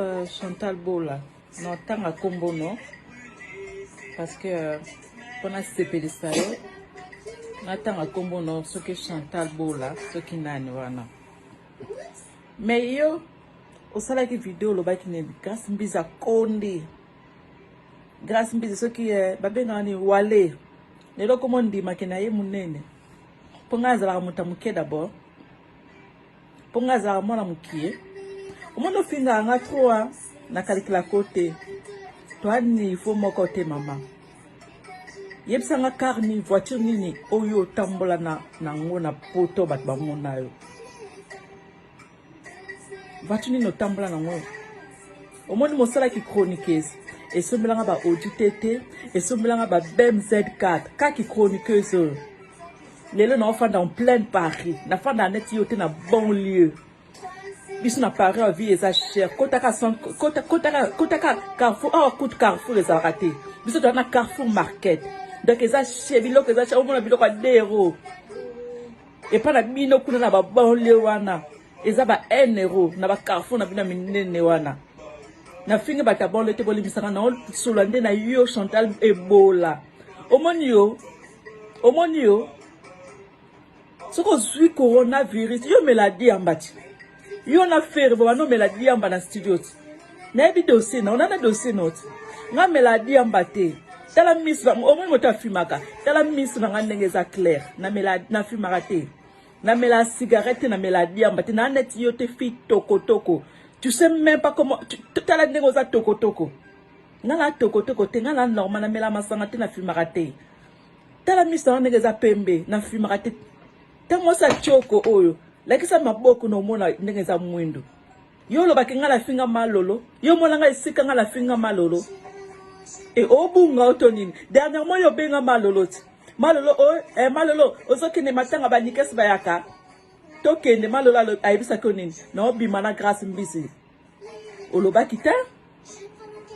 Euh, Chantal Bola, na tanga kombo no parce que euh, mpona sepelisa yo natanga kombo no soki Chantal Bola soki nani wana mais yo osalaki video olobaki nini Grace Mbiza konde Grace Mbiza soki eh, babengaka nini wale lelo komo ndimaki na ye monene mpo ngai azalaka moto ya moke d'abord mpo ngai azalaka mwana mokie omoni ofingaka nga trop na kalikilako te toa niveau moko te mama yebisa nga car nini voiture nini oyo otambola na nango na poto bato bamona yo voiture nini otambola nango omoni mosalaki chroniqueuse esombelanga ba audi tt esombelanga ba bmz4 kaki chroniqueuse oyo lelo naofanda en pleine paris nafanda neti yo te na bon lieu biso na paris ya vie eza cher kotaka kotaka kotaka carrefour awa kutu carrefour ezalaka te biso toza na carrefour market donc eza cher biloko eza cher omona biloko ya dero epai na bino kuna na babanlieue wana eza ba 1 euro na bacarrefour na bino ya minene wana nafingi bato ya banlieue te bolimbisaka na osolola nde na yo chantal ebola omoni yo omoni yo soki ozwi coronavirus yo mela diamba ti yo na fere bobanda omela diamba na studio ti nayebi dossier na onana dossier no ti nga mela diamba te tala miso omoni moto afimaka tala miso na nga ndenge eza claire namela nafimaka te namela cigarette te namela diamba te naa neti yo te fi tokotoko tu sais même pas comment tala ndenge oza tokotoko nga na tokotoko te nga na normal namela masanga te nafimaka te tala miso na ndenge eza pembe nafimaka te ntango mwasi ya tioko oyo lakisa maboko na omona ndenge eza mwindu yo olobaki ngai nafinga malolo yo omona ngai esika ngai nafinga malolo e obunga oto nini dernièrement yo obenga malolo ti malolo o eh, malolo ozokende matanga banikesi bayaka tokende malolo ayebisaki yo nini naobima na grace mbisi olobaki te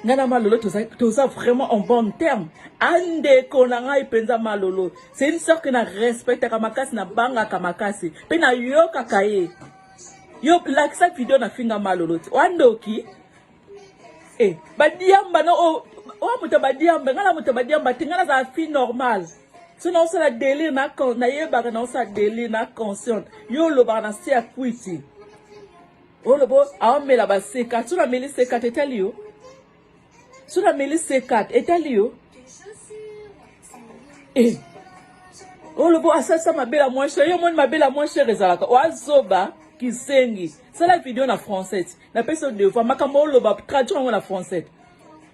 ngai na malolo toza, toza vraiment en bon terme andeko na ngai mpenza malolo c'est une sœur que na respectaka makasi nabangaka makasi mpe nayokaka ye yo lakisa video na finga malolo ti wandoki eh, badiamba no owa moto badiamba ngai na moto badiamba te ngai nazala fille normale so naosala delire nayebaka naosala delire na consciente yo olobaka na se ya kwiti olobo aomela ba C4 so nameli C4 etali yo so nameli C4 etali yo eh. olobo asalisa mabela moins cher yo omoni mabela moins cher ezalaka oazoba kisengi sala video na français ti napesi yo devoir makambo oloba traduire yango na français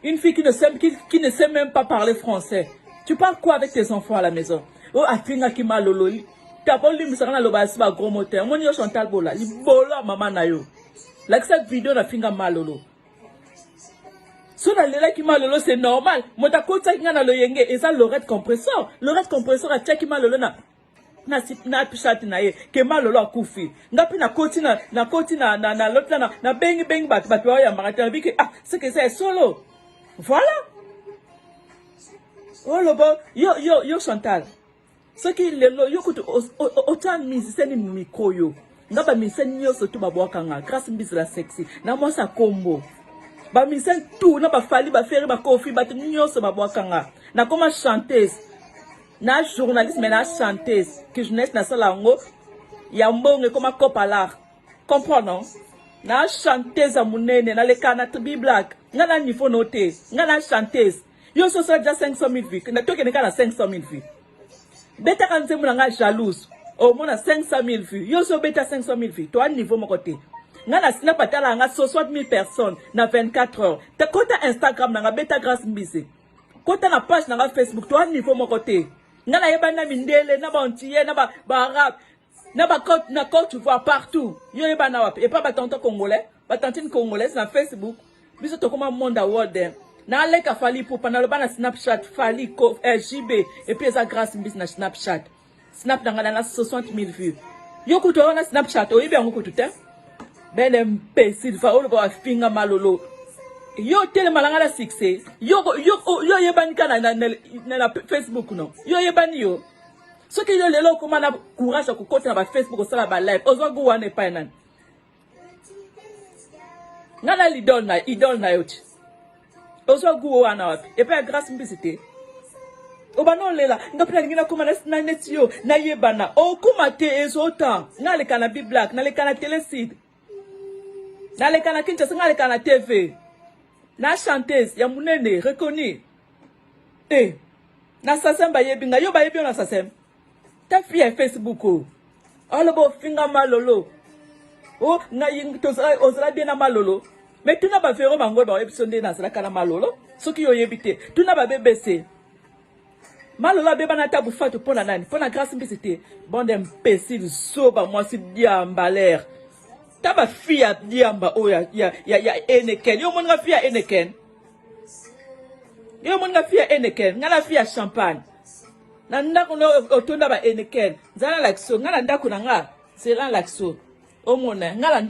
une fille qui ne sait, qui, qui ne sait même pas parler français tu parles quoi avec tes enfants à la maison oyo afingaki malololi Tapa olimbisaka na loba si ba gros mots te. Omoni yo Chantal Bola, libolo ya mama na yo. Lakisa video na finga malolo. So nalelaki malolo c'est normal. Moto akotisaki nga na loyenge eza Lorette Compressor. Lorette Compressor atiaki malolo na na snapchat na ye ke malolo akufi nga mpe nakoti na nakoti na na na lotla na nabengi bengi bato bato baoyambaka te nabi ke ah seke eza ya solo voilà oloba yo yo yo Chantal soki lelo yo kutu otya musicien nini micro yo nga ba musicien nyonso tu babwaka nga grâce mbisi la sexy na mwasi ya kombo ba musicien tu na bafali baferi bakofi bato nyonso babwaka nga nakoma chanteuse na journaliste mais na chanteuse que journaliste nasala yango ya mbongo ekoma cope à l'art comprends non na chanteuse ya monene naleka na tribi black nga na niveau no te nga na chanteuse yo soso deja 500 000 vues tokende kaka na 500 000 vues betaka nzembo na ngai jalouse omona 500 000 vues yo so obeta 500 000 vues toa niveau moko te ngai na snap atalaka nga 60 000 personnes na 24 heures kota instagram na nga beta grace mbisi kota na page na nga facebook toa niveau moko te ngai nayebani na mindele na baantille na baarabe na ba côte na côte d'ivoire partout yo yebana wapi epa ba tonton congolais ba tantine congolaise na facebook biso tokoma monde award eh. naleka fali pupa naloba na snapchat fali ko, eh, jb epuis eza grace mbisi na snapchat snap na ngai na 60 000 vues yo kutu oyo na snapchat oyebi yango kutu te bele imbécile fa oloba wafinga malolo yo otelema na ngai na succès yo oyebani ka na, na, na, na, na facebook no yo oyebani yo soki yo lelo okoma na courage ya kokota na bafacebook osala balive ozwa gu wana epai nani Nga na l'idole na idole na yo ti. Ozwa goût wana wapi? Epai ya Grace Mbisi te. Obanda olela nga mpe nalingi nakoma na neti yo nayebana okoma te ezota nga aleka na Biblack naleka na Telesud naleka na Kinshasa nga aleka na TV na chanteuse ya monene reconnue eh na sasem bayebi nga yo bayebi yo na sasem ta fille ya Facebook oyo aloba ofinga malolo o oh, ngai ozala bien na malolo me tuna bavero bango baoyebi biso nde nazalaka na malolo soki yo oyebi te tuna ba bbc malolo abebana ata bufatu mpo na nani mpo na grace mbisi te bande imbecile zoba mwasi diambalere ta bafille ya diamba oyo ya, ya, ya, ya eneken yo omoninga fille ya eneken yo omoninga fille ya eneken ngai na fille ya champagne na ndako na otonda ba eneken nzala lakso ngai na ndako na nga zela lakso omona ngai na ndako.